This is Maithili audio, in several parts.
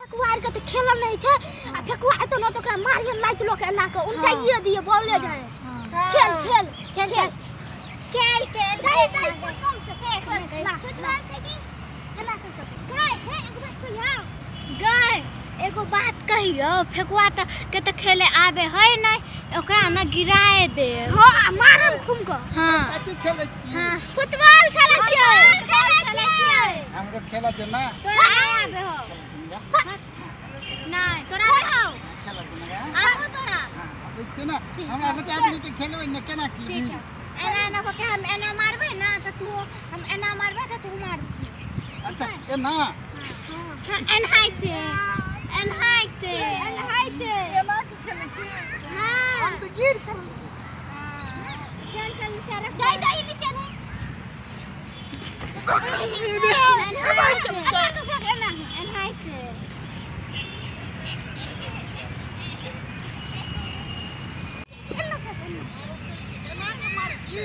फेकुआ के तऽ खेलल नहि छै आ फेकुआ एतौ ने तऽ ओकरा मारिए लाइत लोक एना कऽ उल्टाइए दिए बॉले जाए। खेल खेल खेल खेल खेल खेल। नहीं नहीं, फुटबॉल से खेल ला ला एना कर गाय हे, एगो बात कहियो गय, एगो बात कहियो, फेकुआ तऽ के तऽ खेले आबे है नहीं, ओकरा न गिराए दे। हां, आ मारम खूम कऽ। हाँ। कथी खेलै छी? हाँ। फुटबॉल खेलै छियै, खेलै छियै। हमरो खेला दे ना। तोरा नहीं आबे हो? नहीं, तोरा आबे हो? खेला दे ना। आबो तोरा? हाँ, आबै छै ना। हमरा बच्चा आदमी के खेलबै ने, केना खेलबै? ठीक है, एना एना कऽ के हम एना मारबै ना तऽ तू, हम एना मारबै तऽ तू मारबी। अच्छा, एना? हाँ, एनाहिते एनाहिते एनाहिते। एना के खेलै छी? हाँ। हम तऽ गिर पड़ल। चल चल, नीचा रख। दाई दाई, नीचे नहीं। एनाहिते एनाहिते। एना के मारै छी?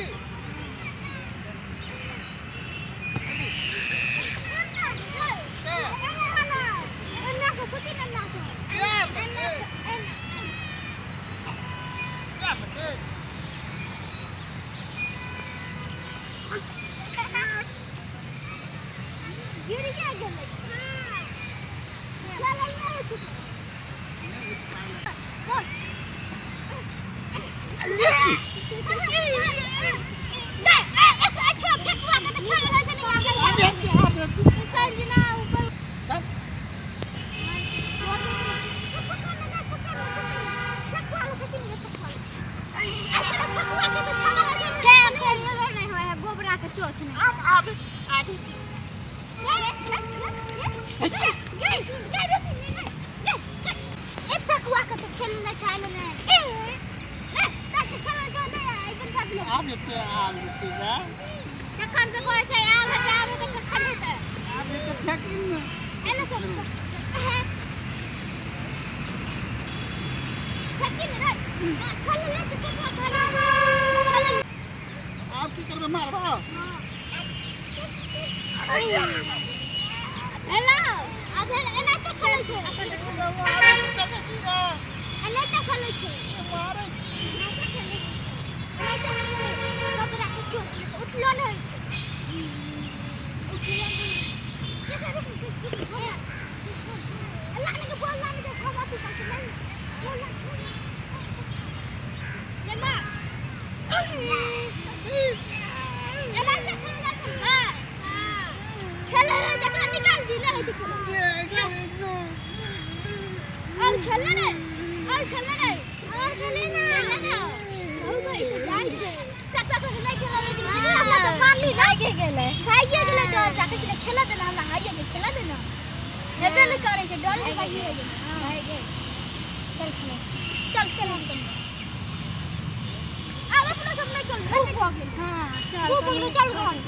प्यार लगे। गिर गेलै, चलल नहि उठि। आब हेतै। संजना ऊपर। चल। खेल खेल नहीं होय है, गोबरा के चोट नहीं। आब आब आब। आब हेतै, आब हेतै गा। कखन से कहै छै आब हेतै, आब हेतै, कखन हेतै? आब हेतै, फेकली ने। आब की करबै, मारबो? हेलो, आब एनाहिते खेलै छै। देखै छी गा। एनाहिते खेलै छै। मारै छी। एनाहिते खेलै छै, एनाहिते खेलै छै। गोबरा के चोट उठलो नहि होइ छै, उठलो नहि। लाने के बॉल, लाने के। हम अथी करके नहीं बॉल ले मार। एनाहिते खेलै जाइ छै ने। खेलै रहै छै, एकरा निकाल दी, नहि होइ छै खेलै। और खेलने नहीं, और खेलने नहीं, और खेले ना, खेले ना। बहुत होइ छै, जाइ छै। कत्ता सब नहि खेलल रहै छै, हमरा सब मारली ना। भागि गेलै। भागिए गेलै डर से। कहै छै खेलऽ देना हमरा, हाइए गेल, खेलऽ देना। हेबे नहि करै छै, डर से भागिए गेलै। भागि गेल। चल खेले। चल खेल हम तुम। आब अपना सब नहि खेल, खूब भऽ गेल। हाँ चल। खूब भऽ गेल, चल घर।